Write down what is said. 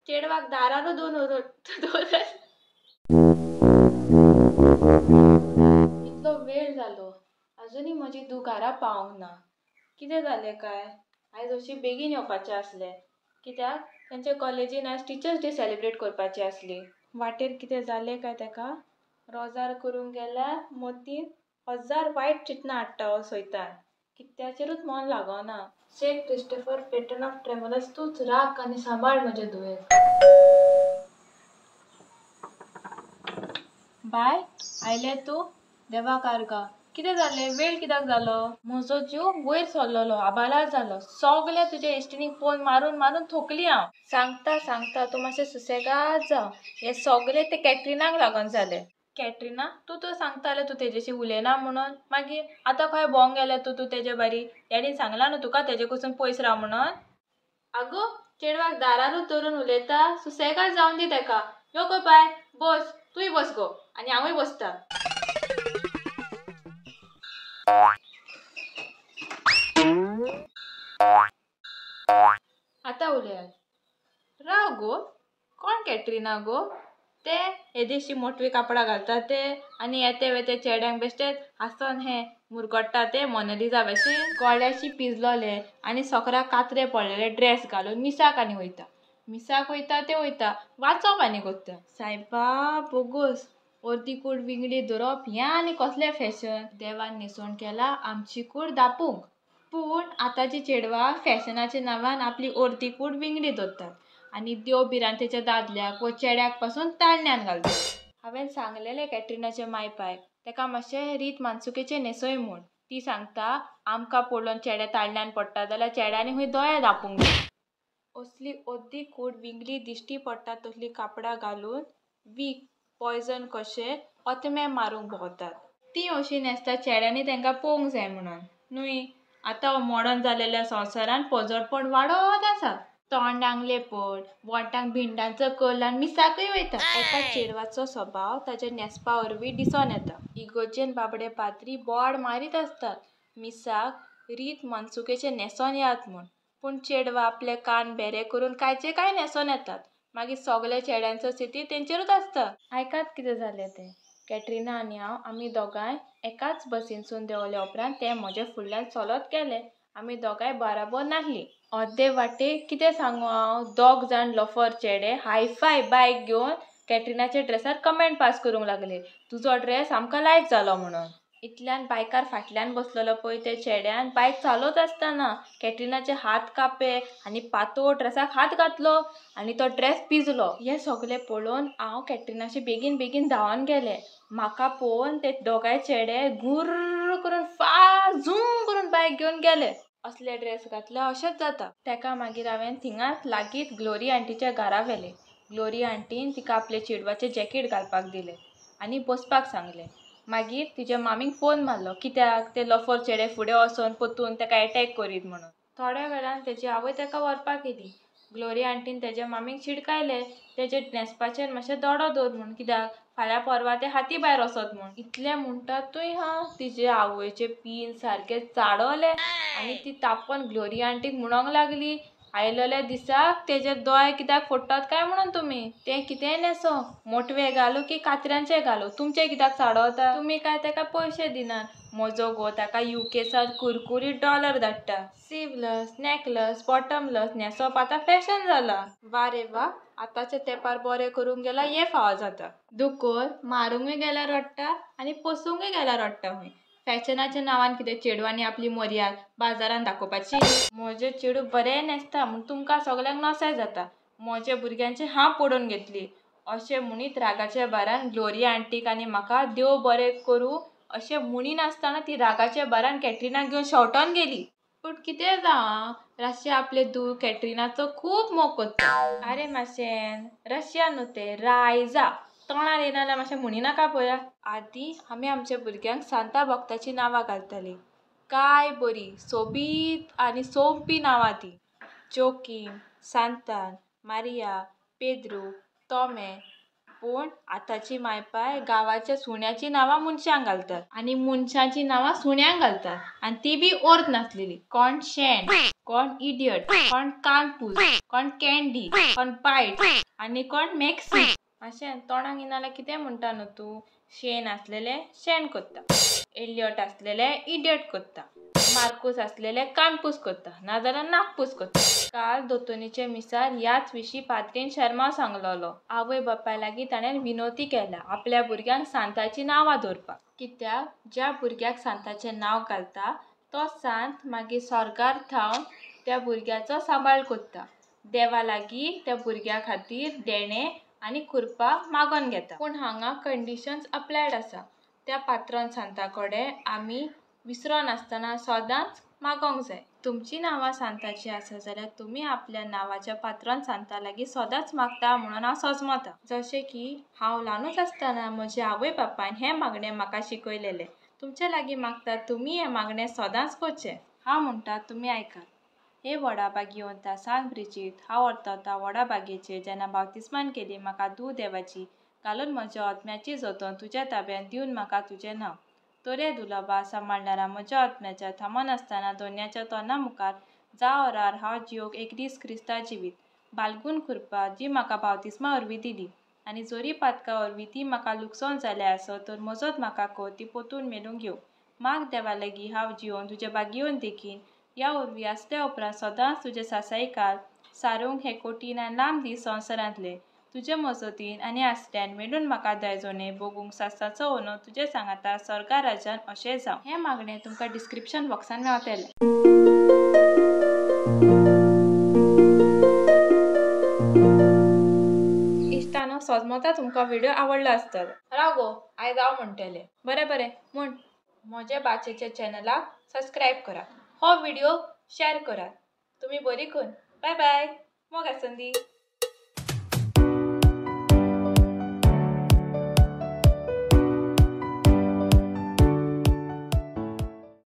चेडवाक दारारूच दोन इतलो वेळ जालो अजुनूय म्हजी धूव घरा पावूंक ना. कितें जालें काय? आयज अशी बेगीन येवपाचें आसलें, कित्याक तेंच्या कॉलेजीन आयज टिचर्स डे सेलिब्रेट करपाची आसली. वाटेर कितें जालें काय तेका? रोजार करूंक गेल्यार मतीन हजार वायट चिंतनां हाडटा हो सैतान. कित्याचेरूच मन लागना. Saint Christopher patron of travellers, तूंच राख आनी सांबाळ म्हजे धुवेक. बाय आयलें तूं? देवाक आर्गां. कितें जालें? वेळ कित्याक जालो? म्हजो जीव वयर सरलेलो, आबालार जालो. सगल्या तुज्या इश्टिणीक फोन मारून मारून थकली हांव. सांगता सांगता तूं मातशें सुसेगाद जाव. हें सगलें तें कॅटरिनाक लागून जालें. कॅटरिना, तूं तर सांगतालें तूं तेजेशी उलयना म्हणून, मागीर आतां खंय भोंवंक गेलें तूं तूं तेजे बारी? डॅडीन सांगलां न्हू तुका तेजे कडसून पयस राव म्हणून. आगो, चेडवाक दारारूच धरून उलयता? सुसेगाद जावन दी तेका. यो गो बाय, बस, तूंय बस गो आनी हांवूय बसता. आतां उलयात. राव गो, कोण कॅटरिना गो? ते येदेशी मोटवी कापडां घालता ते आनी येते वेते चेड्यांक बेश्टेच हांसोन हें मुरगट्टा ते मोनालिसा भशेन. गळ्याशी पिजलोले आनी सोकराक कात्रे पडलेले ड्रेस घालून मिसाक आनी वयता. मिसाक वयता ते वयता, वाचप आनी करता. सायबा बोगोस, अर्दी कूड विंगडी धरप हें आनी कसलें फॅशन? देवान न्हेसवण केला आमची कूड धापूंक, पूण आतांची चेडवां फॅशनाच्या नांवान आपली अर्दी कूड विंगडी दवरतात आनी देव भिरांतेच्या दादल्याक वो चेड्याक पासून ताळण्यान घालतात. हांवें सांगलेलें कॅटरिनाच्या मायपायक तेका मातशें रीत मानसुकेचें न्हेसय म्हूण. ती सांगता आमकां पळोवन चेडे ताळण्यान पडटा जाल्यार चेड्यांनी खंय दोळे धापूंक जाय. असली अर्दी कूड विंगडी दिश्टी पडटा तसलीं कापडां घालून वीख पॉयजन कशें ओतमे मारूंक भोंवतात. तीं अशीं न्हेसता चेड्यांनी तेंकां पळोवंक जाय म्हणून न्हय. आतां हो मॉडर्न जालेल्या संवसारान पोजडपण वाडत आसा. तोंडांगले पड, बोटांक भिंडांचो कल आनी मिसाकूय वयता. एका चेडवाचो स्वभाव ताच्या न्हेसपा वरवीं दिसून येता. इगर्जेन बाबडे पाद्री बोवाळ मारीत आसतात मिसाक रीत मानसुकेचें न्हेसोन येयात म्हूण, पूण चेडवां आपले कान भेरे करून कांयचे कांय न्हेसोन येतात. मागीर सगल्या चेड्यांचो स्थिती तेंचेरूच आसता. आयकात कितें जालें तें. कॅटरिना आनी हांव आमी दोगांय एकाच बसीनसून देंवले उपरांत तें म्हज्या फुडल्यान चलत गेलें. आमी दोगांय बराबर नासलीं. अर्दे वाटेक कितें सांगू हांव, दोग जाण लोफर चेडे हायफाय बायक घेवन कॅटरिनाच्या ड्रेसार कमेंट पास करूंक लागले, तुजो ड्रेस आमकां लायक जालो म्हणून. इतल्यान बायकार फाटल्यान बसलेलो पळय त्या चेड्यान बायक चालवत आसतना कॅटरिनाचे हात कापे आनी पातोळ ड्रेसाक हात घातलो आनी तो ड्रेस पिजलो. हें सगलें पळोवन हांव कॅटरिनाशी बेगीन बेगीन धांवन गेलें. म्हाका पळोवन ते दोगांय चेडे गुर्र करून फास्ट झूम करून बायक घेवन गेले. असले ड्रेस घातल्यार अशेंच जाता. तेका मागीर हांवें थिंगाच लागींच ग्लोरी आंटीच्या घरा व्हेलें. ग्लोरी आंटीन तिका आपले चेडवाचें जॅकेट घालपाक दिलें आनी बसपाक सांगलें. मागीर तिच्या मामीक फोन मारलो, कित्याक ते लोफर चेडे फुडें वचोन परतून तेका एटॅक करीत म्हणून. थोड्या वेळान तेजी आवय तेका व्हरपाक येयली. ग्लोरी आंटीन तेज्या मामीक शिडकायलें तेजे न्हेसपाचेर मातशें दोडो दवर म्हूण, कित्याक फाल्यां परवां तें हाती भायर वचत म्हूण. इतलें म्हणटा तूंय हा, तिजे आवयचें पीन सारकें चाडवलें आनी ती तापोन ग्लोरी आंटीक म्हणोंक लागली, आयलेल्या दिसाक तेजे दोळे कित्याक फोडटात काय म्हणून तुमी? तें कितेंय न्हेसो, मोटवे घालूं की कात्र्यांचे घालूं, तुमचें कित्याक चाडवता? तुमी काय तेका पयशे दिनात. म्हजो घोव ताका युकेसान कुरकुरीत डॉलर धाडटा. स्लीवलस, नॅकलस, बॉटमलस न्हेसप आतां फॅशन जाला. वा रे वा, आतांच्या तेंपार बरें करूंक गेल्यार हें फावो जाता. दुकोर मारूंकय गेल्यार रडटा आनी पोसूंकय गेल्यार रडटा. खंय फॅशनाच्या नांवान कितें चेडवांनी आपली मर्याद बाजारान दाखोवपाची? म्हजें चेडूं बरें न्हेसता म्हूण तुमकां सगल्यांक नसाय जाता. म्हज्या भुरग्यांचें हांव पडोवन घेतली. अशें म्हणीत रागाच्या भारान ग्लोरी आंटीक आनी म्हाका देव बरें करूं अशें म्हणिनासतना ती रागाच्या भारान कॅटरिनाक घेवन शेवटोन गेली. पूण कितें जावं, रशिया आपले धूव कॅटरिनाचो खूब मोग करता. आरे मातशें रशिया न्हू तें, रायजा. तोंडार येना जाल्यार मातशें म्हणिनाका पळया. आदीं आमी आमच्या भुरग्यांक सांता भक्ताचीं नांवां घालतालीं. काय बरी सोबीत आनी सोंपी नांवां तीं. जोकीम, सांतान, मारिया, पेद्रू, तोमे. पूण आतांची मायपाय गांवाच्या सुण्याचीं नांवां मनशांक घालतात आनी मनशांचीं नांवां सुण्यांक घालतात आनी ती बी अर्थ नासलेली. कोण शेण, कोण इडियट, कोण कानपूस, कोण कॅन्डी, कोण बायट आनी कोण मॅक्सी. अशें तोंडाक येना कितें म्हणटा न्हू तूं. शेन आसलेले शेण कोत्ता, एलियट आसलेले इडियट कोत्ता, मार्कूस आसलेले कानपूस कोत्ता, नाजाल्यार नागपूस कोत्ता. काल दोतोनीचे मिसार ह्याच विशीं पाद्रीन शर्मा सांगलोलो. आवय बापाय लागीं ताणें विनवती केल्या आपल्या भुरग्यांक सांताचीं नांवां दवरपाक. कित्याक ज्या भुरग्याक सांताचें नांव घालता तो सांत मागीर स्वर्गार थावन त्या भुरग्याचो सांबाळ कोत्ता. देवा लागीं त्या भुरग्या खातीर देणें आनी कुरपा मागोन घेता. पूण हांगा कंडिशन्स अप्लायड आसा. त्या पात्रोन सांता कडेन आमी विसरो नासतना सदांच मागोंक जाय. तुमची नांवां सांताची आसा जाल्यार तुमी आपल्या नांवाच्या पात्रोन सांता लागीं सदांच मागता म्हणून हांव सजमता. जशें की हांव ल्हानूच आसतना म्हज्या आवय बापायन हें मागणें म्हाका शिकयलेलें. तुमचे लागीं मागता तुमी हें मागणें सदांच करचें. हांव म्हणटा तुमी आयकात. हे व्हडा भाग्यवंता सांत ब्रिजीत, हांव अर्थवता व्हडा भागेचेर जेन्ना बाप्तिस्मान केली म्हाका दूद देवाची घालून म्हज्या आत्म्याची जतन तुज्या ताब्यांत दिवन म्हाका तुजें नांव. तोरे दुलबा सांबाळणारा म्हज्या आत्म्याच्या थांबनासतना दोन्याच्या तोंडा मुखार जा ओरार हांव जियोक एक दीस क्रिस्ता जिवीत बालगून कृपा जी म्हाका बाप्तिस्मा वरवीं दिली आनी जोरी पातका वरवीं ती म्हाका लुकसाण जालें आसत तर मजत म्हाका कर ती पोतून मेळूंक घेवं. माग देवा लागीं हांव जियोन तुज्या भाग्यवंत देखीन ह्या वरवीं आसल्या उपरांत सदांच तुजे सासायकाल सारूंक हे कठीण आनी लांब दीस संवसारांतले तुजे मजतीन आनी आसल्यान मेळून म्हाका दायजोने भोगूंक सासाचो ओनो तुजे सांगाता स्वर्गा राजान अशें जावं. हें मागणें तुमकां डिस्क्रिप्शन बॉक्सान मेळटलें. इश्टानो, सजमता तुमकां व्हिडियो आवडलो आसतलो. राव गो, आयज हांव म्हणटलें. बरें बरें म्हण. म्हज्या बाचेच्या चॅनलाक सबस्क्रायब करात, हो व्हिडियो शेअर करात. तुमी बरी करून. बाय बाय. मोग आसुंदी.